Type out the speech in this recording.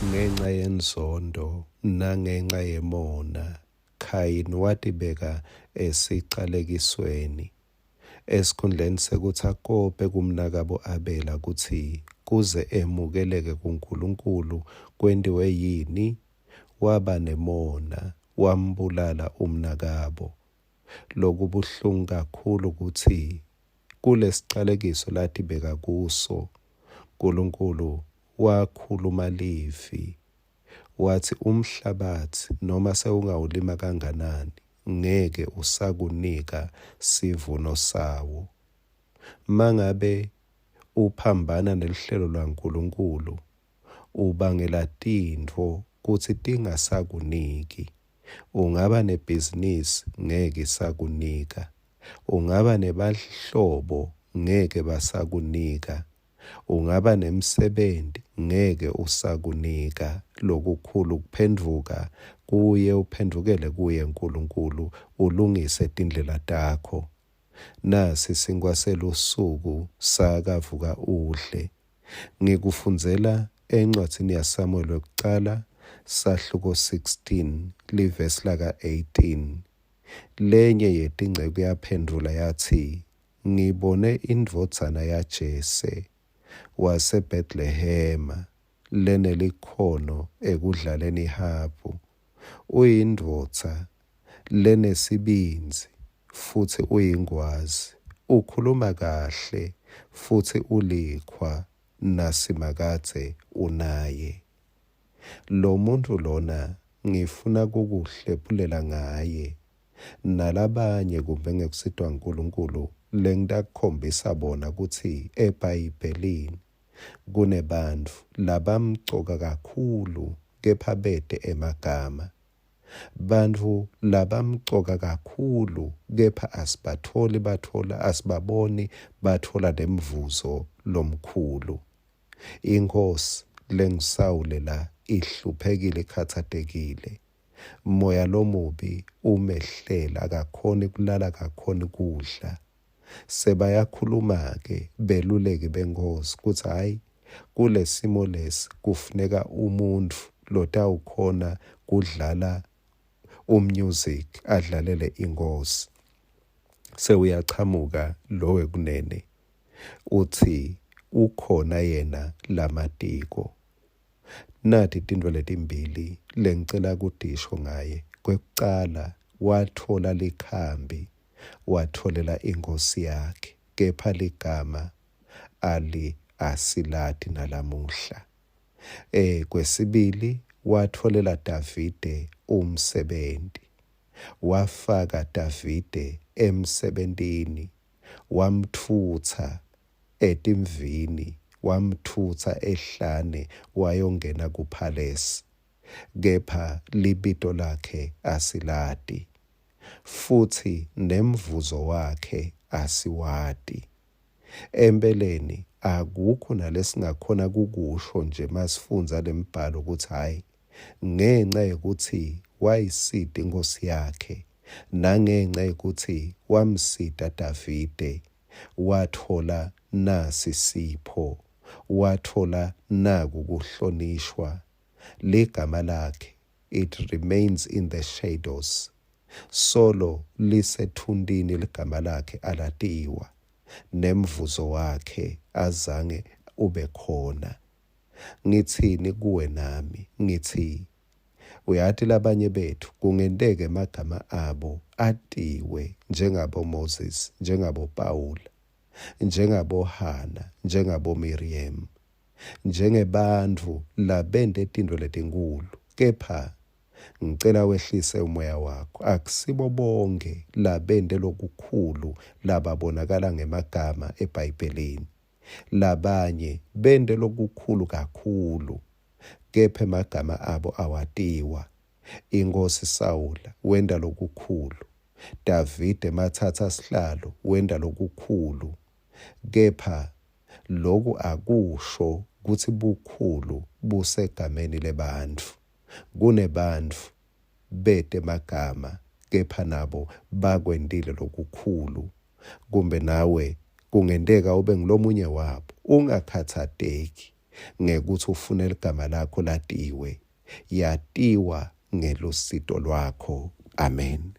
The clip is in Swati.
Ngenca yenzondo nangenca yemona, Khayini watibeka esicalekisweni. Esikhundleni sekutsi akope kumnakabo Abela kutsi kuze emukeleke kuNkulunkulu kwentiwe yini? Waba nemona wambulala umnakabo. Lokubuhlungu kakhulu kutsi kulesicalekiso latibeka kuso, Nkulunkulu wakhuluma livi watsi umhlabatsi noma sewungawulima kanganani ngeke usakunika sivuno sawo. Mangabe uphambana neluhlelo lwaNkulunkulu, ubangela tintfo kutsi tingasakuniki. Ungaba nebhizinisi ngeke isakunika. Ungaba nebahlobo ngeke basakunika. Ungaba nemsebenti ngeke usakunika. Lokukhulu kuphendvuka kuye uphendvukele kuye Nkulunkulu ulungise tindlela takho. Nasi sinkhwa selusuku sakavuka udle. Ngikufundzela encwadzini yaSamuel wekucala sahluko 16 livesi laka-18. Lenye yetinceku yaphendvula yatsi, Ngibone indvodzana yaJese waseBhetlehema lenelikhono ekudlaleni ihabhu. Uyindvodza lenesibindzi futsi uyingwazi, ukhuluma kahle futsi ulikhwa, naSimakadze unaye. Lomuntfu lona ngifuna kukuhlephulela ngaye nalabanye kumbe ngekusitwa nguNkulunkulu lengitakukhombisa bona kutsi eBhayibhelini kunebantfu labamcoka kakhulu kepha bete emagama. Bantfu labamcoka kakhulu kepha asibatholi bathola asibaboni bathola nemvuzo lomkhulu. Inkhosi lenguSawule la ihluphekile ikhatsatekile. Moya lomubi umehlela akakhoni kulala akakhoni kudla. Sebayakhuluma-ke beluleki benkhosi kutsi hhayi kulesimo lesi kufuneka umuntfu lotawukhona kudlala umusic adlalele inkhosi. Sewuyachamuka lo wekunene utsi ukhona yena lamatiko. Nati tintfo letimbili lengicela kutisho ngaye. Kwekucala, watfola likhambi watfolela inkhosi yakhe, kepha ligama ali asilati nalamuhla. Kwesibili, watfolela Davide umsebenti. Wafaka Davide emsebentini, wamtfutsa etimvini, wamtfutsa ehlane wayongena kuphalesi, kepha libito lakhe asilati, futsi nemvuzo wakhe asiwati. Empeleni akukho nalesingakhona kukusho nje masifundza lembhalo kutsi hhayi ngenca yekutsi wayisita inkhosi yakhe nangenca yekutsi wamsita Davide watfola nasi sipho, watfola naku kuhlonishwa, ligama lakhe it remains in the shadows, solo lisethuntini ligama lakhe alatiwa, nemvuzo wakhe azange ube khona. Ngitsini kuwe nami? Ngitsi Uyati labanye betfu kungenteka emagama abo atiwe njengabo-Moses, njengabo-Pawula, njengabo-Hana, njengabo-Miriam, njengebantfu labente tintfo letinkhulu, kepha ngicela wehlise umoya wakho. Akusibo bonkhe labente lokukhulu lababonakala ngemagama eBhayibhelini. Labanye bente lokukhulu kakhulu, kepha emagama abo awatiwa. Inkhosi Sawula wenta lokukhulu, Davide matsatsa sihlalo wenta lokukhulu, kepha loku akusho kutsi bukhulu busegameni lebantfu. Kunebantfu bete emagama kepha nabo bakwentile lokukhulu. Kumbe nawe kungenteka ube ngulomunye wabo. Ungakhatsateki. ngekutsi ufune ligama lakho latiwe, yatiwa ngelusito lwakho. Amen.